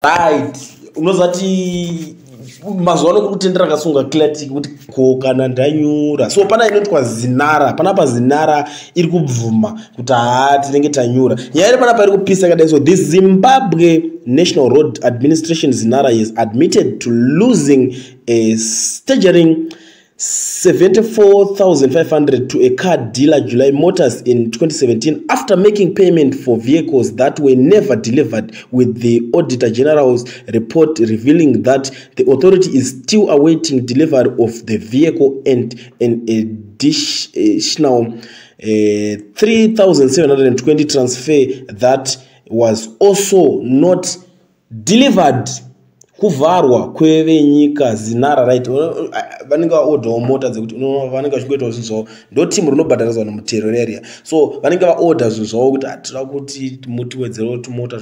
Right, unozati mazuva ano kuri kutendera kasunga clatic kuti ko kana ndanyura. So pana inoitwa Zinara panapa. Zinara iri kubvuma kuti haa, tinenge tanyura. Nyaya iri panapa iri kupisa yakadai. So the Zimbabwe National Road Administration, Zinara, has admitted to losing a staggering 74,500 to a car dealer, July Motors, in 2017 after making payment for vehicles that were never delivered, with the Auditor General's report revealing that the authority is still awaiting delivery of the vehicle and an additional 3,720 transfer that was also not delivered. Kuvharwa kwevenyika Zinara, right? Vanenge vaodhawo mota dzekuti vanenge vachingoitawo zvinhu zvavo. Ndo timu rinobhadharisa vanhu mutero reria. So vanenge vaodha zvinhu zvavo kuti hatira kuti mutiwedzerewo tumota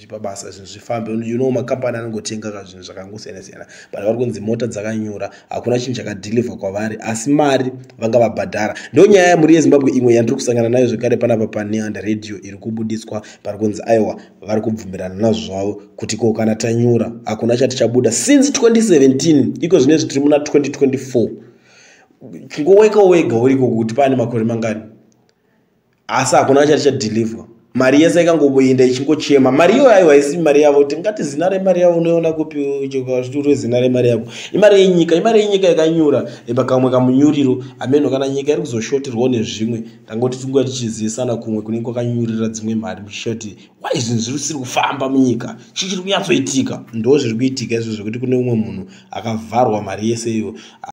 pabasa, zvinhu zvifambe. Makambani anongotenga ka zvinhu zvakangosiyana siyana, but vari kunzi mota dzakanyura, hakuna chinhu chakadhilivha kwavari, asi mari vanga vabhadhara. Ndo nyaya yemhuri yeZimbabwe imwe yandiri kusangana nayo zvekare panapa paNeanda Radio iri kubudiswa. Pari kunzi aiwa, vari kubvumirana nazvo zvavo kuti ko kana tanyura, hakuna chati chabuda since 2017. Iko zvinezvi tiri muna 2024. Chingoweka wega uriko kuti pane makore mangani, asi hakuna chati chadhilivhwa. Mari yese ikangoenda ichingochema. Mari iyoyo aiwa, isi mari yavo. Tingati zina remari yavo unoiona kupi? Chituro zina remari yavo imari yenyika, imari yenyika yakanyura kamwe kamunyuriro ameno. Kana nyika iri kuzoshoterwawo nezvimwe, tangoti tinguva tichizivisana kumwe kunenge kwakanyurira dzimwe mari, muchishoti wai zvinhu zviri siri kufamba munyika, chii chiri kunyatsoitika? Ndo zviri kuitika izvo zvekuti kune umwe munhu akavharwa mari yese iyo.